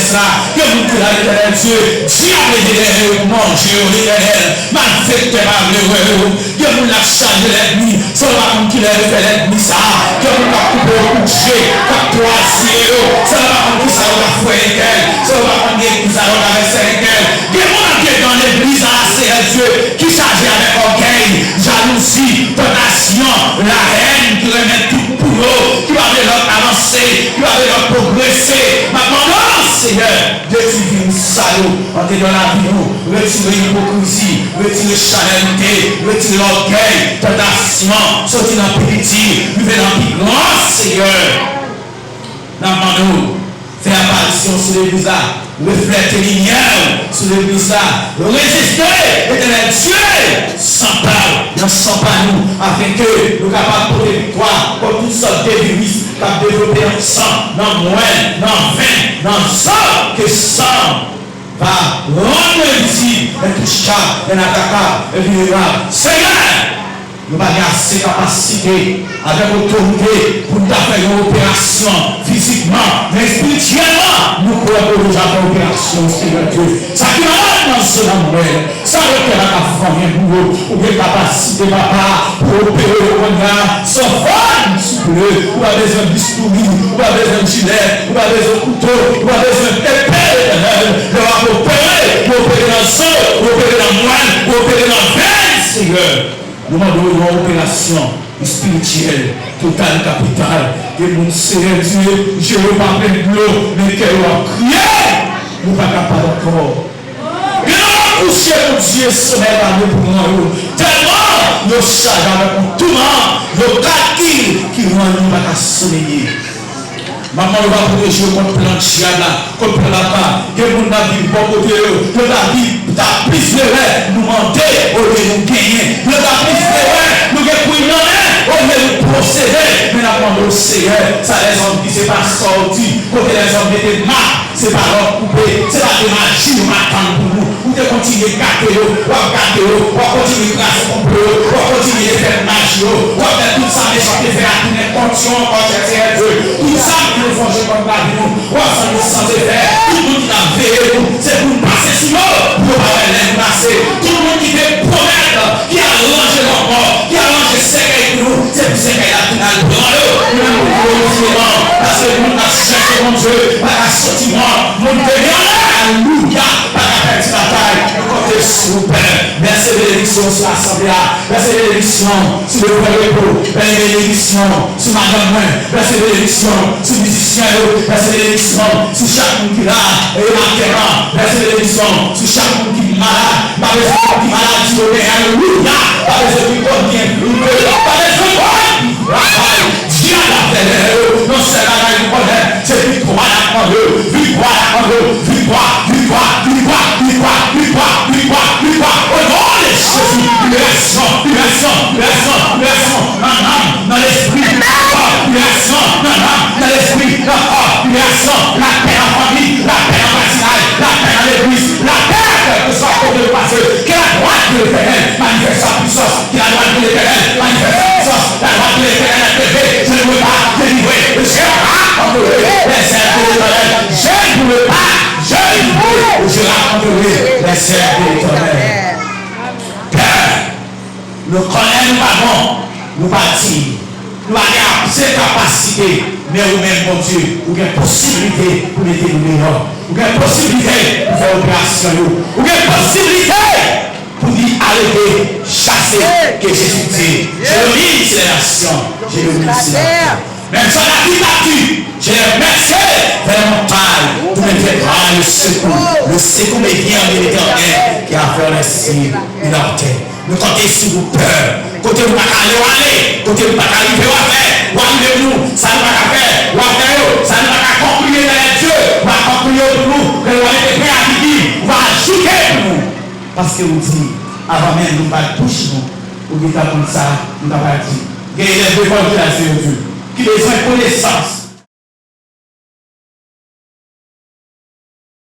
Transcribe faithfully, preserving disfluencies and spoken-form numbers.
sa. Gen moun ki la, Letènèl Dye, dyab ede dèyè yo pou manje yo, Letènèl. Malfektè pa vle wè yo. Gen moun l ap chaje lènmi, san yo pa konn kilè yo fè lènmi sa. Gen moun k ap koupe yo kout je, k ap twaziye yo, san yo pa konn kisa yo t ap fè Letènèl, san yo pa konn gen kisa yo travèse Letènèl. Gen moun andedan legliz la, Seyè Dye, ki chaje avèk ògèy, jalouzi, tantasyon, lahèn, ki renmen tout pou yo, ki pa vle lòt avanse, ki pa vle lòt pwogrese. M ap mande w, Seyè, detwi viris sa yo andedan lavi nou. Retire ipokrizi, retire chanèlite, retire ògèy, tantasyon, soti nan pi piti, rive nan pi gran, Seyè. N ap mande w, fè aparisyon sou legliz la, reflete limyè w sou legliz la, reziste, Letènèl Dye, san pa w, nan san pa nou, afenke nou kapab pote viktwa kont tout sòt de viris k ap devlope nan san, nan mwèl, nan venn, nan zò, ke san va rann mwen envizib, entouchab, enatakab, envilnerab. Seyè, nou pa gen ase kapasite avèk otorite pou n ta fè yon operasyon fizikman, men espirityèlman, nou kwè ke w deja fè operasyon, Seyè Dye. Sa ki malad nan zòn nan mwèl, sa doktè pa ka fè anyen pou yo, ou gen kapasite, papa, pou opere yo kounye a, san fòm, souple, ou pa bezwen bistouri, ou pa bezwen jilèt, ou pa bezwen kouto, ou pa bezwen epe, Letènèl. Lè w ap opere, ou opere nan zo, ou opere nan mwèl, ou opere nan venn, Seyè. Nou mande w yon operasyon espirityèl total kapital. Gen moun, Seyè Dye, je yo pa plen dlo, men kè yo ap kriye. Yo pa kapab ankò. Gen moun ap kouche, Bondye, somèy pa vle pou pran yo. Tèlman yo chaje avèk yon touman, yon kalkil ki rann yo pa ka someye. Manman yo va pwoteje yo kont plan dyab la, kont plan lapa. Gen moun k ap viv bò kote yo, yo ta viv, ta plis vle wè nou mande olye nou genyen. Yo ta plis vle wè nou gen kouy nan men olye nou posede. Men n ap mande w, Seyè, sa lèzòm di, se pa sa w di. Kote lèzòm mete mak, se pa lòt koupe, se pa de maji yo pa tann pou nou. Ou te kontinye gate yo, w ap gate yo, w ap kontinye kraze konplo yo, w ap kontinye defèt maji yo, w ap fè tout sa mechan te fè a tounen kont yo ankò, chè Seyè Dye. Tout sa ki te fòje kont lavi nou, w ap fè yo san efè. Tout moun ki t ap veye nou, se pou n pase sou yo, pou yo pa wè lè nou pase. Tout moun ki te pwomèt, ki aranje lanmò, ki aranje sèkèy pou nou, se pou sèkèy la tounen al pran yo. Nou menm pou glorifye non, paske moun k ap chèche Bondye pa ka soti mò. Moun ke gen anlè, alelouya, pa ka pèdi batay. Nou konte sou ou, Pè. Vèse benediksyon sou asanble a. Vèse benediksyon sou Levre Repo. Vèse benediksyon sou madanm mwen. Vèse benediksyon sou mizisyen yo. Vèse benediksyon sou chak moun ki la. E matèman, vèse benediksyon sou chak moun ki malad. Pa bezwen moun ki malad, di yo men, alelouya. Pa bezwen moun ki konn byen prive. Pa bezwen moun ki travay. Dyab ap fè dèyè yo. Yon sèl bagay nou konnen, se viktwa n ap mande w. Viktwa n ap mande w. Viktwa, viktwa, viktwa. O non de Jezi, liberasyon, liberasyon, liberasyon, liberasyon nan nanm, nan lespri, nan kò, liberasyon nan nanm, nan lespri, nan kò, liberasyon, lapè nan fanmi, lapè nan vwazinaj, lapè nan legliz, lapè kèlkeswa kote nou pase, ke ladwat de Letènèl manifèste sa pwisans, ke ladwat de Letènèl manifèste sa pwisans, ladwat de Letènèl ap leve, je ne veux pas délivrer, je raconterai les œuvres de l'Éternel, je ne veux pas, je ne veux, je raconterai les œuvres de l'Éternel. Pè, nou konnen nou pa bon, nou pa diy, nou pa gen ase kapasite, men ou menm, Bondye, ou gen posiblite pou mete nou deyò. Ou gen posiblite pou fè operasyon yo. Ou gen posiblite pou di arete, chase, ke Jezi di, je domine sur les nations, je domine sur la terre. Menm jan David t ap di, je lève mes yeux vers les montagnes, d'où me viendra le secours. Le secours me vient de l'Éternel qui a fait les cieux et la terre. Nou konte sou ou, Pè. Kote nou pa ka ale, w ale. Kote nou pa ka rive, w a fè. W a rive pou nou. Sa nou pa ka fè, w a fè yo. Sa nou pa ka konkli, Etènèl Dye, w a konkli yo pou nou. Lè w a mete pen a figi, w a ajoute pou nou. Paske ou di, avan menm nou bat bouch nou, ou gentan konn sa nou ta pral di. Gen elèv lekòl ki la, Seyè Dye, ki bezwen konesans.